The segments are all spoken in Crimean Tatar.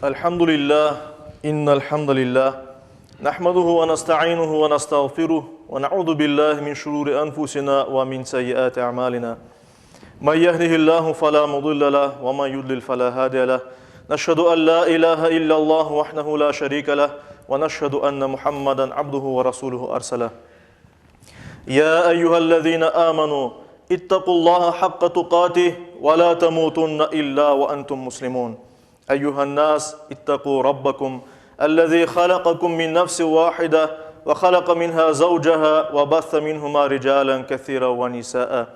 الحمد لله إن الحمد لله نحمده ونستعينه ونستغفره ونعوذ بالله من شرور أنفسنا ومن سيئات أعمالنا من يهده الله فلا مضل له ومن يضلل فلا هادي له نشهد أن لا إله إلا الله وحده لا شريك له ونشهد أن محمدا عبده ورسوله أرسله يا أيها الذين آمنوا اتقوا الله حق تقاته ولا تموتن إلا وأنتم مسلمون أيها الناس اتقوا ربكم الذي خلقكم من نفس واحدة وخلق منها زوجها وبث منهما رجالا كثيرا ونساء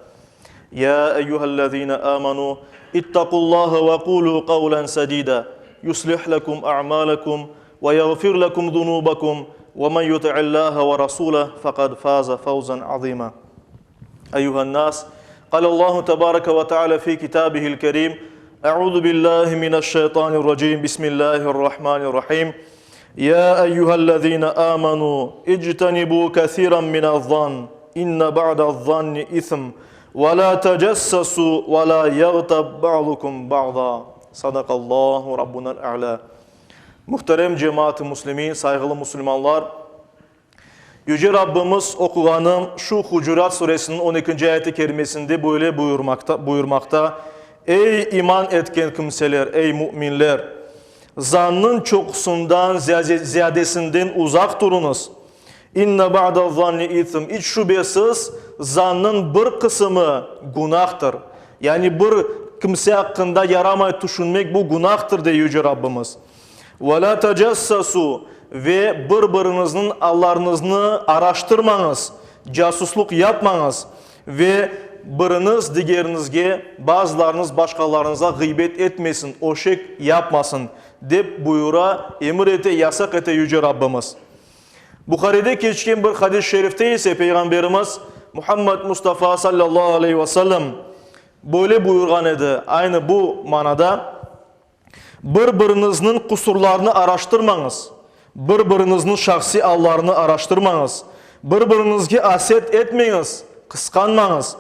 يا أيها الذين آمنوا اتقوا الله وقولوا قولا سديدا يصلح لكم أعمالكم ويغفر لكم ذنوبكم ومن يطع الله ورسوله فقد فاز فوزا عظيما أيها الناس قال الله تبارك وتعالى في كتابه الكريم أعوذ بالله من الشيطان الرجيم بسم الله الرحمن الرحيم يا أيها الذين آمنوا اجتنبوا كثيرا من الظن إن بعد الظن إثم ولا تجسسوا ولا يغتب بعضكم بعضا صدق الله ربنا الأعلى Muhterem cemaat-ı muslimin, sayğılı musulmanlar! Yüce Rabbimiz oquğanım şu Hucurat suresiniñ on ekinci ayeti kerimesinde böyle buyurmaqta, buyurmaqta, Ey iman etken kimseler, ey müminler! Zannıñ çoqusından, ziyadesinden uzaq turuñız. İnne ba'da-zanni ithm, iç şübesiz, zannıñ bir qısımı günahtır. Yani bir kimse aqqında yaramay tüşünmek bu günahtır, dey Yüce Rabbimiz. Ve lâ tecassasu, ve bir-biriñizniñ allarıñıznı araştırmañız, casuslıq yapmañız, ve biriñiz digeriñizge, bazılarıñız başqalarıñızğa ğıybet etmesin, öşek yapmasın, dep buyura, emir ete, yasaq ete Yüce Rabbimiz. Buharide keçken bir hadis-i şerifte ise Peyğamberimiz Muhammed Mustafa sallallahu aleyhi ve sellem böyle buyurğan edi, aynı bu manada, Bir-biriñizniñ qusurlarını araştırmañız, bir-biriñizniñ şahsiy allarını araştırmañız, bir-biriñizge aset etmeñiz, qısqanmañız,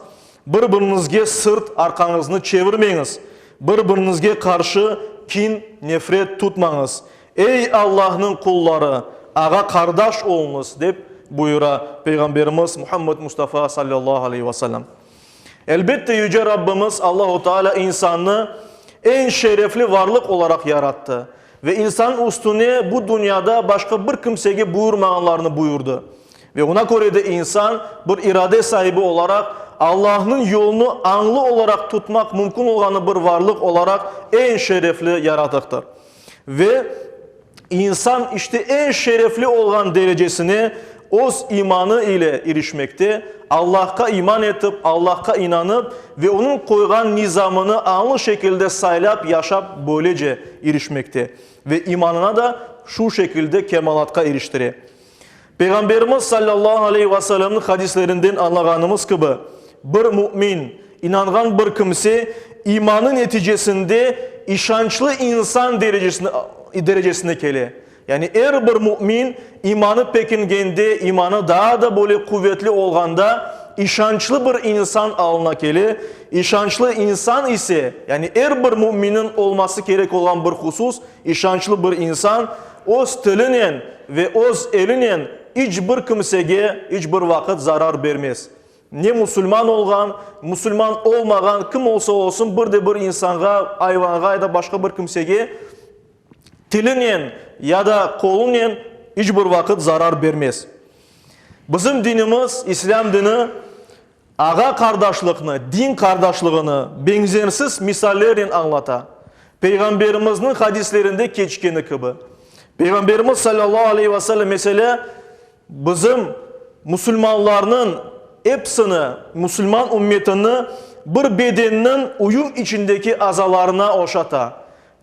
bir-biriñizge sırt, arqañıznı çevirmeñiz, bir-biriñizge qarşı kin, nefret tutmañız. Ey Allahnıñ qulları, ağa-qardaş oluñız, dep buyura Peyğamberimiz Muhammed Mustafa sallallahu aleyhi ve sellem. Elbette, Yüce Rabbimiz Allahu Teala insannı eñ şerefli varlıq olaraq yarattı ve insan üstüne bu dünyada başqa bir kimsege buyurmağanlarnı buyurdı. Ve oña köre de insan bir irade saibi olaraq Allahnıñ yolunı añlı olaraq tutmaq mümkün olğanı bir varlıq olaraq eñ şerefli yaratıqtır. Ve insan işte eñ şerefli olğan derecesine öz imanı ile irişmekte, Allahqa iman etip, Allahqa inanıp ve Onıñ qoyğan nizamını añlı şekilde saylap yaşap böylece irişmekte ve imanına da şu şekilde kemalatqa iriştire. Peyğamberimiz sallallahu aleyhi ve sellemniñ hadislerinden añlağanımız kibi, bir mümin, inanğan bir kimse imanı neticesinde işançlı insan derecesine kele. Yani er bir mümin imanı pekingende, imanı daa da böyle quvetli olğanda işançlı bir insan alına kele. İşançlı insan ise, yani er bir müminniñ olması kerek olğan bir husus, İşançlı bir insan öz tilinen ve öz elinen iç bir kimsege iç bir vaqıt zarar bermez. Ne musulman olğan, musulman olmağan, kim olsa olsun, bir de bir insanğa, ayvanğa ya da başqa bir kimsege tilinen ya da qolunen iç bir vaqıt zarar bermez. Bizim dinimiz, İslâm dini, Ağa-qardaşlıqnı, din qardaşlığını beñzersiz misallernen añlata. Peyğamberimizniñ hadislerinde keçkeni kibi. Peyğamberimiz salâllahu aleyhi ve sellem, meselâ, bizim musulmanlarnıñ episini, musulman ümmetini bir bedenniñ uyum içindeki azalarına oşata.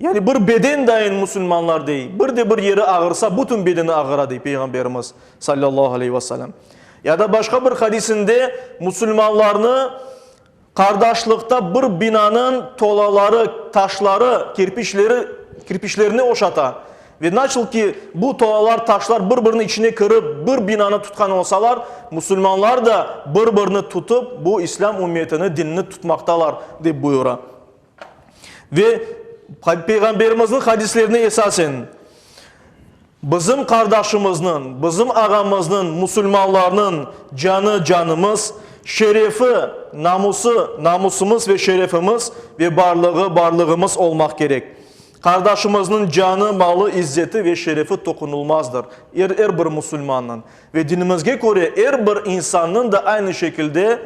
Yani bir beden dayın musulmanlar dey, bir de bir yeri ağırsa, bütün bedeni ağıra, dey Peyğamberimiz, sallallahu aleyhi ve sellem. Ya da başqa bir hadisinde musulmanlarnı qardaşlıqta bir binanıñ tolaları, taşları, kirpiçleri, kirpiçlerine oşata. Ve nasıl ki bu tolalar, taşlar bir-biriniñ içine kirip bir binanı tutqan olsalar, musulmanlar da bir-birini tutıp bu İslâm ümmetini, dinini tutmaqtalar, dep buyura. Ve. Peyğamberimizniñ hadislerine esasen, bizim qardaşımıznıñ, bizim ağamıznıñ, musulmanlarnıñ canı canımız, şerefi, namusı namusımız ve şerefimiz ve barlığı barlığımız olmaq kerek. Qardaşımıznıñ canı, malı, izzeti ve şerefi toqunılmazdır, er er bir musulmannıñ. Ve dinimizge köre er bir insannıñ da aynı şekilde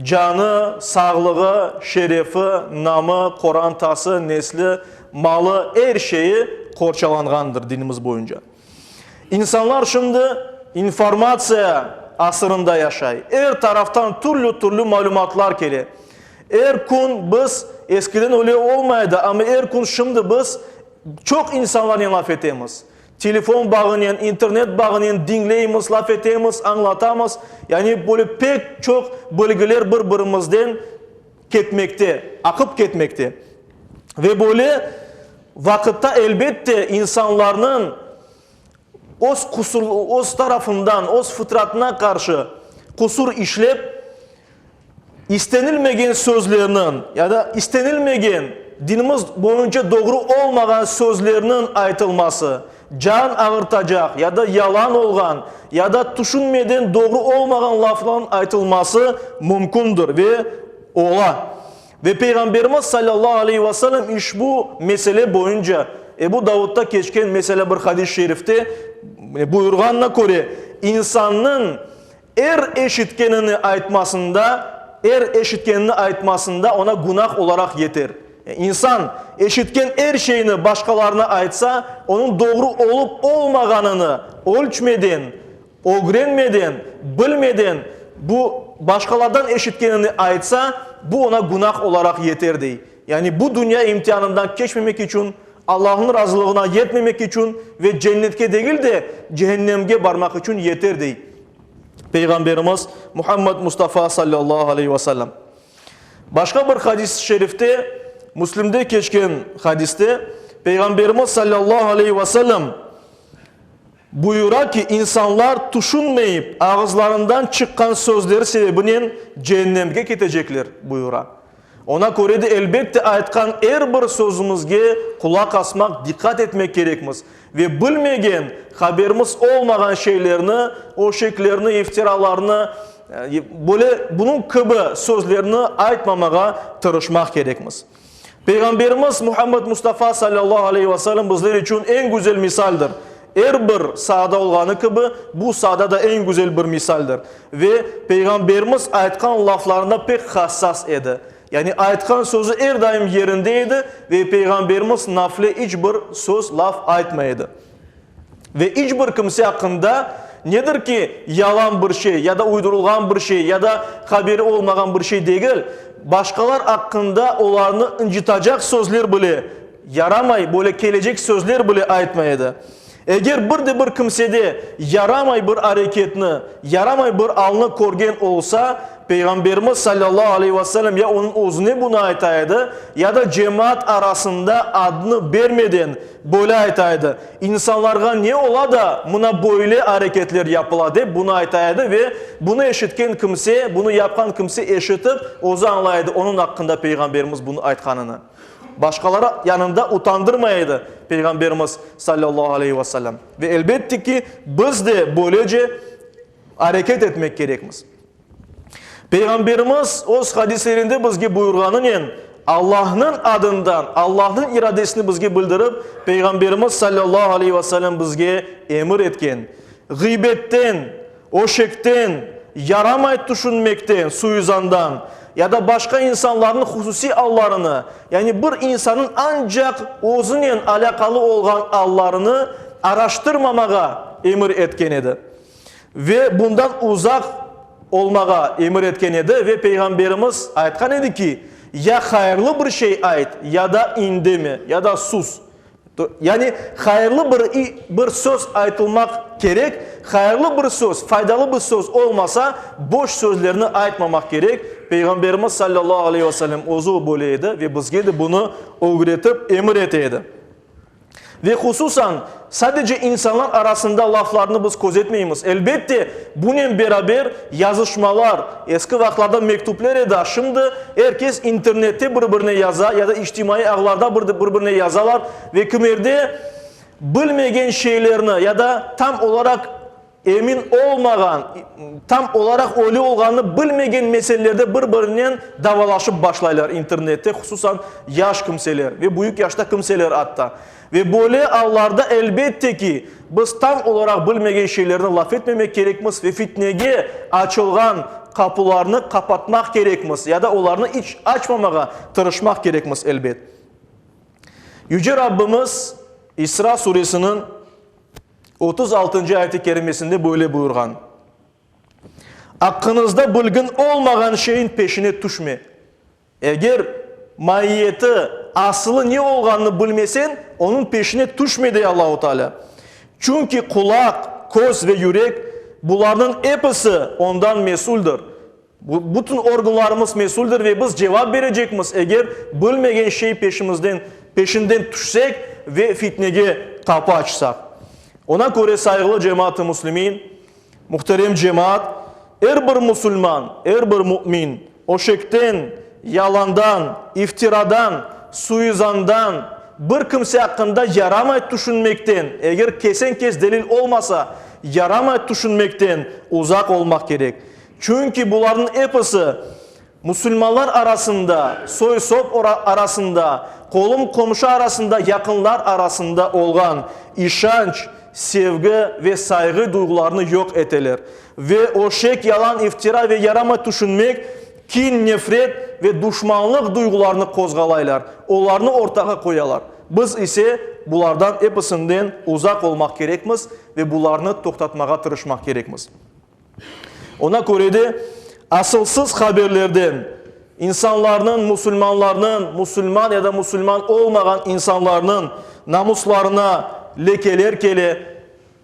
Canı, sağlığı, şerefi, namı, qorantası, nesli, malı, er şeyi qorçalanğandır dinimiz boyunca. İnsanlar şimdi informatsiya asırında yaşay. Er taraftan türlü-türlü malümatlar kele. Er kün biz, eskiden öyle olmaydı, amma er kün şimdi biz çoq insanlarnen laf etemiz. Telefon bağınen, internet bağınen diñleymiz, laf etemiz, añlatamız. Yani böyle pek çoq bilgiler bir-birimizden ketmekte, aqıp ketmekte. Ve böyle vaqıtta, elbette, insanlarnıñ öz qusur, öz tarafından, öz fıtratına qarşı qusur işlep, İstenilmegen sözlerniñ ya da istenilmegen, dinimiz boyunca doğru olmağan sözlerniñ aytılması, can ağırtacaq ya da yalan olğan ya da tüşünmeden doğru olmağan laflarnıñ aytılması mümkündir ve ola. Ve Peyğamberimiz salâllahu aleyhi ve sellem işbu mesele boyunca Ebu Davudda keçken meselâ bir hadis-i şerifte buyurğanına köre, insannıñ Er eşitkenini aytmasında, er eşitkenini aytmasında oña günah olaraq yeter. İnsan eşitken er şeyni başqalarına aytsa, onıñ doğru olıp olmağanını ölçmeden, ögrenmeden, bilmeden bu başqalardan eşitkenini aytsa, bu oña günah olaraq yeter, dey. Yani bu dünya imtianından keçmemek içün, Allahnıñ razılığına yetmemek içün ve cennetke degil de, cehennemge barmaq içün yeter, dey Peyğamberimiz Muhammed Mustafa sallallahu aleyhi ve sellem. Başqa bir hadis-i şerifte, Müslimde keçken hadiste, Peyğamberimiz sallallahu aleyhi ve sellem Buyura ki, insanlar tüşünmeyip ağızlarından çıqqan sözleri sebebinen ceennemge ketecekler, buyura. Ona köre de, elbette, aytqan er bir sözümizge qulaq asmaq, diqqat etmek kerekmiz ve bilmegen, haberimiz olmağan şeylerni, öşeklerni, iftiralarnı, böyle bunıñ kibi sözlerni aytmamağa tırışmaq kerekmiz. Peyğamberimiz Muhammed Mustafa salâllahu aleyhi ve sellem bizler içün eñ güzel misaldir. Er bir saada olğanı kibi, bu saada da eñ güzel bir misaldir. Ve Peyğamberimiz aytqan laflarında pek hassas edi. Yani aytqan sözü er daim yerinde edi ve Peyğamberimiz nafle iç bir söz, laf aytmay edi. Ve iç bir kimse aqqında nedir ki, yalan bir şey ya da uydurılğan bir şey ya da haberi olmağan bir şey degil, başqalar aqqında olarnı ıncıtacaq sözler bile yaramay, böyle kelecek sözler bile aytmay edi. Eger bir de bir kimsede yaramay bir areketni, yaramay bir alnı körgen olsa, Peyğamberimiz salâllahu aleyhi ve sellem ya onıñ özüne bunı ayta edi, ya da cemaat arasında adını bermeden böyle ayta edi, İnsanlarğa ne ola da, mına böyle areketler yapıla, dep bunı ayta edi ve bunı eşitken kimse, bunı yapqan kimse eşitip, özü añlay edi onıñ aqqında Peyğamberimiz bunı aytqanını. Başqaları yanında utandırmay edi Peyğamberimiz salâllahu aleyhi ve sellem. Ve elbette ki, biz de böylece areket etmek kerekmiz. Peyğamberimiz öz hadislerinde bizge buyurğanınen, Allahnıñ adından, Allahnıñ iradesini bizge bildirip, Peyğamberimiz salâllahu aleyhi ve sellem bizge emir etken, ğıybetten, öşekten, yaramay tüşünmekten, suizandan, ya da başqa insanlarnıñ hususiy allarını, yani bir insannıñ ancaq özünen alâqalı olğan allarını araştırmamağa emir etken edi. Ve bundan uzaq olmağa emir etken edi, ve Peyğamberimiz aytqan edi ki, Ya hayırlı bir şey ayt, ya da indeme, ya da sus. Yani hayırlı bir bir söz aytılmaq kerek, hayırlı bir söz, faydalı bir söz olmasa, boş sözlerni aytmamaq kerek. Peyğamberimiz sallallahu aleyhi ve sellem özü böyle edi ve bizge de bunı ögretip emir ete edi. Ve hususan, sadece insanlar arasında laflarnı biz közetmeymiz. Elbette, bunen beraber yazışmalar, eski vaqıtlarda mektüpler edi, a şimdi er kes internette bir-birine yaza ya da içtimaiy ağlarda bir-birine yazalar ve kimerde bilmegen şeylerni ya da tam olaraq Emin olmağan, tam olaraq öyle olğanını bilmegen meselelerde bir-birinen davalaşıp başlaylar internette, hususan yaş kimseler ve büyük yaşta kimseler atta. Ve böyle allarda, elbette ki, biz tam olaraq bilmegen şeylerni laf etmemek kerekmiz ve fitnege açılğan qapularnı qapatmaq kerekmiz ya da olarnı iç açmamağa tırışmaq kerekmiz, elbet. Yüce Rabbimiz İsra suresiniñ 36-ncı ayet-i kerimesinde böyle buyurğan, Aqqıñızda bilgin olmağan şeyin peşine tüşme. Eger maiyeti, asılı ne olğanını bilmeseñ, onıñ peşine tüşme, dey Allahu Teala. Çünki qulaq, köz ve yürek, bularnıñ episi ondan mesüldir. Bütün organlarımız mesüldir ve biz cevap berecekmiz, eger bilmegen şey peşimizden, peşinden tüşsek ve fitnege qapı açsaq. Ona köre, sayğılı cemaat-ı müslimin, muhterem cemaat, er bir musulman, er bir mümin öşekten, yalandan, iftiradan, suizandan, bir kimse aqqında yaramay tüşünmekten, eger kesen-kes delil olmasa, yaramay tüşünmekten uzaq olmaq kerek. Çünki bularnıñ episi musulmanlar arasında, soy-sop arasında, qolum-qomşu arasında, yaqınlar arasında olğan işanç, sevgi ve sayğı duyğularını yoq eteler. Ve öşek, yalan, iftira ve yaramay tüşünmek, kin, nefret ve duşmanlıq duyğularını qozğalaylar, olarnı ortağa qoyalar. Biz ise bulardan episinden uzaq olmaq kerekmiz ve bularnı toqtatmağa tırışmaq kerekmiz. Ona köre de, asılsız haberlerden insanlarnıñ, musulmanlarnıñ, musulman ya da musulman olmağan insanlarnıñ namuslarına lekeler kele,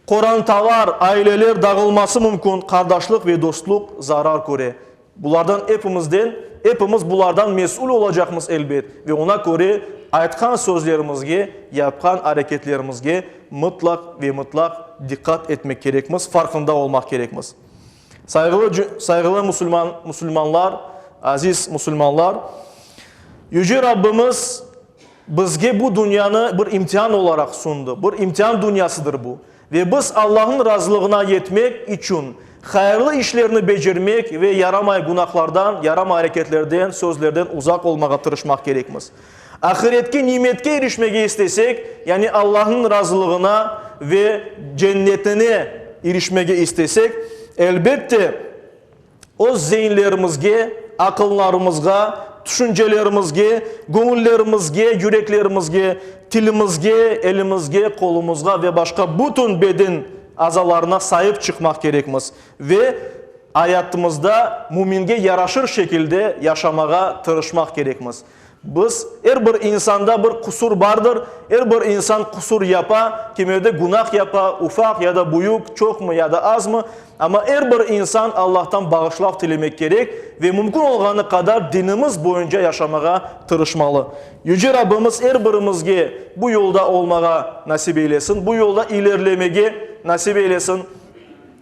qorantalar, aileler dağılması mümkün, qardaşlıq ve dostluq zarar köre. Bulardan epimizden, epimiz bulardan mesül olacaqmız elbet ve ona köre aytqan sözlerimizge, yapqan areketlerimizge mıtlaq ve mıtlaq diqqat etmek kerekmiz, farqında olmaq kerekmiz. Sayğılı, sayğılı musulman, musulmanlar, aziz musulmanlar, Yüce Rabbimiz bizge bu dünyanı bir imtian olaraq sundı, bir imtian dünyasıdır bu. Ve biz Allahnıñ razılığına yetmek içün hayırlı işlerni becermek ve yaramay günahlardan, yaramay areketlerden, sözlerden uzaq olmağa tırışmaq kerekmiz. Ahiretke nimetke irişmege istesek, yani Allahnıñ razılığına ve cennetine irişmege istesek, elbette, öz zeinlerimizge, aqıllarımızğa, tüşüncelerimizge, göñüllerimizge, yüreklerimizge, tilimizge, elimizge, qolumızğa ve başqa bütün beden azalarına saip çıqmaq kerekmiz ve ayatımızda müminge yaraşır şekilde yaşamağa tırışmaq kerekmiz. Biz, er bir insanda bir qusur bardır, er bir insan qusur yapa, kimerde günah yapa, ufaq ya da büyük, çoqmı ya da azmı, amma er bir insan Allahtan bağışlav tilemek kerek ve mümkün olğanı qadar dinimiz boyunca yaşamağa tırışmalı. Yüce Rabbimiz er birimizge bu yolda olmağa nasip eylesin, bu yolda ilerlemege nasip eylesin.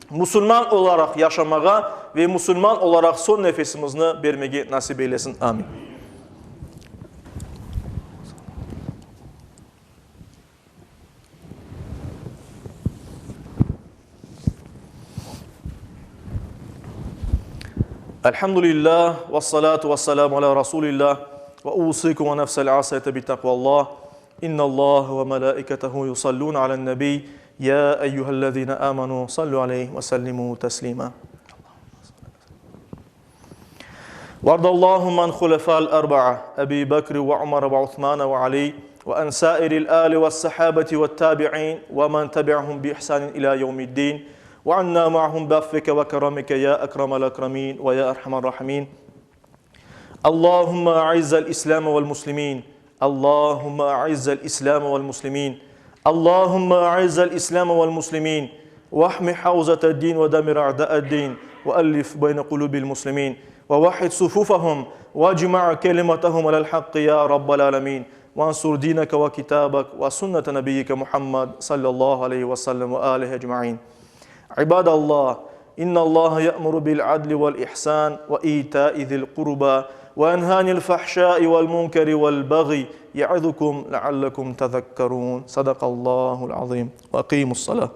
Musulman olaraq yaşamağa ve musulman olaraq soñ nefesimizni bermege nasip eylesin. Amin. Elhamdülillah, vessalatu vesselamu ala Rasulillah, ve usikum ve nefsel asayete bi taqvallah. İnnallâhe ve melâiketehu yusallûne alen-nebiy, ya eyyühellezîne âmenû sallû aleyhi ve sellimû teslîmâ. Vardallâhümme an hulefâ'l erba'a, Ebî Bekr ve Umar ve Usmân ve Alî ve an sâiril âli ve's-sahâbeti ve't-tâbi'în ve men tebi'ahum bi ihsânin ilâ yevmi'd-dîn ve annâ ma'ahum bi'affike ve keramike ya ekremel ekremîn ve ya erhamer rahimîn. Allahümme a'izzel İslâme vel muslimîn. Allahümme a'izzel İslâme vel muslimîn. Allahümme a'izzel İslâme vel muslimîn. Vahmi havzete-din ve demir a'da'ed-din ve ellif beyne kulubil muslimîn. Ve vahhid sufufahum ve cma' kelimetehum alel hakkı ya Rabbel alemin. وانصر دينك وكتابك وسنة نبيك محمد صلى الله عليه وسلم وآله أجمعين عباد الله إن الله يأمر بالعدل والإحسان وإيتاء ذي القربى وينهى عن الفحشاء والمنكر والبغي يعظكم لعلكم تذكرون صدق الله العظيم وأقيموا الصلاة.